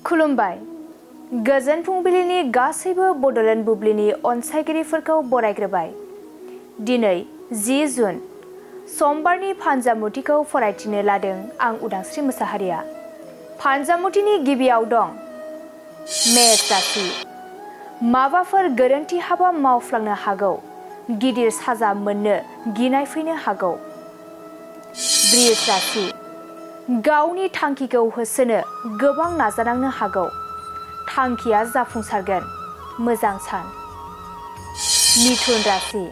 खुलुमबाय गोजोन फुंबिलिनि गासैबो बड'लेण्ड बुब्लिनि अनसायगिरिफोरखौ बरायग्रोबाय। दिनै 10 जुन समबारनि फानजामुथिखौ फरायथिनो लादों आं उदांस्रि मोसाहारिया। फानजामुथिनि गिबियाव दं मेष राशि। माबाफोर गोरोन्थि हाबा मावफ्लांनो हागौ, गिदिर साजा मोननो गिनाय फैनो हागौ। वृष राशि। गावनि थांखिखौ होसोनो गोबां नाजानांनो हागौ, थांखिया जाफुंसारगोन, मोजां सान। मिथुन राशि।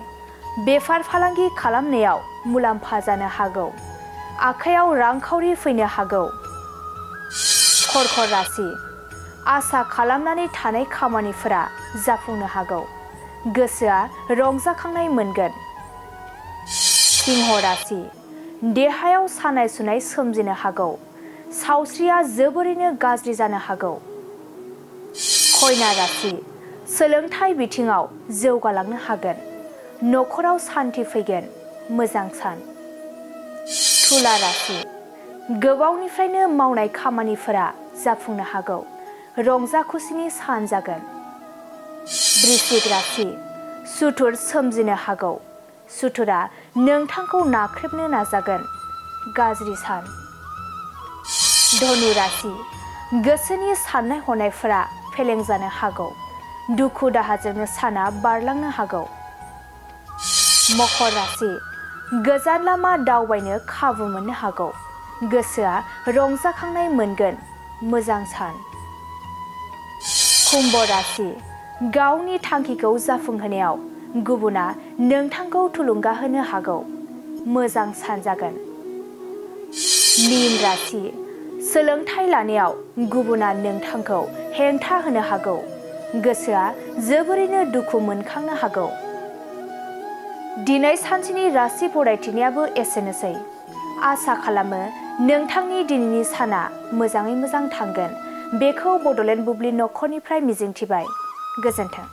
बेफार फालांगि खालामनायाव मुलाम्फा जानो हागौ, आखायाव रांखावरि फैनो हागौ। कर्कट राशि। आसा खालामनानै थानाय खामानिफोरा जाफुंनो हागौ, गोसोआ रंजाखांनाय मोनगोन। सिंह राशि। देहायाव सानाय सुनाय सोमजिनो हागौ, सावस्रिया जोबोरैनो गाज्रि जानो हागौ। कन्या राशि। सोलोंथाइ बिथिङाव जौगालांनो हागोन, न'खराव सान्थि फैगोन, मोजां सान। तुला राशि। गोबावनिफ्रायनो मावनाय खामानिफोरा जाफुंनो हागौ, रंजा खुसिनि सान जागोन। वृश्चिक राशि। सुथुर सोमजिनो हागौ, सुथुरा नोंथांखौ नाख्रेबनो नाजागोन, गाज्रि सान। धनु राशि। गोसोनि साननाय हनायफोरा फेलें जानो हागौ, दुखु दाहाजोंनो साना बारलांनो हागौ। मकर राशि। गोजान लामा दावबायनो खाबु मोननो हागौ, गोसोआ रंजाखांनाय मोनगोन, मोजां सान। कुम्भ राशि। गावनि थांखिखौ जाफुंहोनायाव गुबुना नोंथांखौ थुलुंगा होनो हागौ, मोजां सान जागोन। मीन राशि। सोलोंथाइ लानायाव गुबुना नोंथांखौ हेंथा होनो हागौ, गोसोआ जोबोरैनो दुखु मोनखांनो हागौ। दिनै सानसेनि राशि फरायथिनायाबो एसेनोसै। आसा खालामो नोंथांनि दिनैनि साना मोजाङै मोजां थांगोन, बेखौ बड'लेण्ड बुब्लि नखरनिफ्राय मिजिंथिबाय। गोजोन्थों।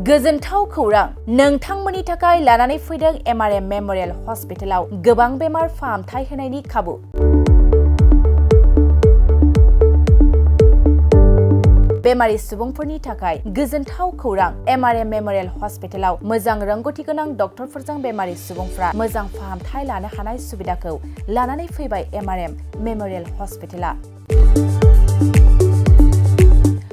गोजोनथाव खौरां, नोंथांमोननि थाखाय लानानै फैदों MRM मेम'रियेल हस्पिटालाव गोबां बेमार फाहामथाय होनायनि खाबु। बेमारि सुबुंफोरनि थाखाय गोजोनथाव खौरां, MRM मेम'रियेल हस्पिटालाव मोजां रोंग'थि गोनां डक्टरफोरजों बेमारि सुबुंफ्रा मोजां फाहामथाय लानो हानाय सुबिदाखौ लानानै फैबाय MRM मेम'रियेल हस्पिटाला।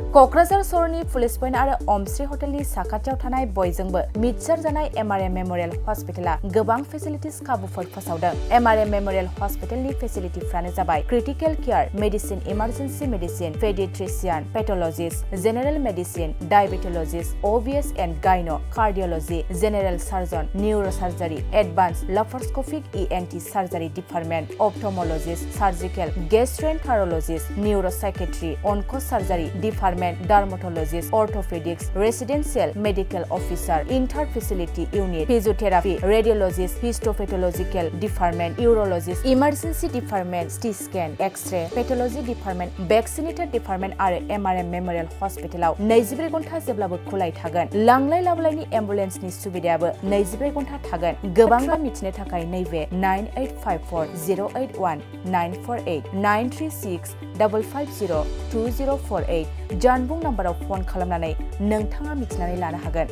क'क्राझार सहरनि पुलिस पइन्ट आरो अमश्री हटेलनि साखाथियाव थानाय बयजोंबो मिथिसार जानाय MRM मेम'रियेल हस्पिटाला गोबां फेसिलिटिस खाबुफोर फोसावदों। MRM मेम'रियेल हस्पिटालनि फेसिलिटिफ्रानो जाबाय critical care, medicine, emergency medicine, paediatrician, pathologist, general medicine, diabetologist, OBS and gynae, cardiology, general surgeon, neuro' surgery, advanced laparoscopic ENT surgery department, ophthalmologist, surgical, gastroenterologist, neuro' psychiatry, onco' surgery department, dermatologist, orthopaedics, residential medical officer, inter facility unit, physiotherapy, radiologist, histopathological department, urologist, emergency department, CT scan, X-ray, pathology department, vaccinator department आरो MRM memorial हस्पिटालाव 24 घन्टा जेब्लाबो खुलाय थागोन। लांलाय लाबोलायनि एम्बुलेन्सनि सुबिदायाबो 24 घन्टा थागोन। गोबां बाथ्रा मिथिनो थाखाय नैबे 9854 081 948 936 550 2048 जानबुं नाम्बाराव फन खालामनानै नोंथाङा मिथिनानै लानो हागोन।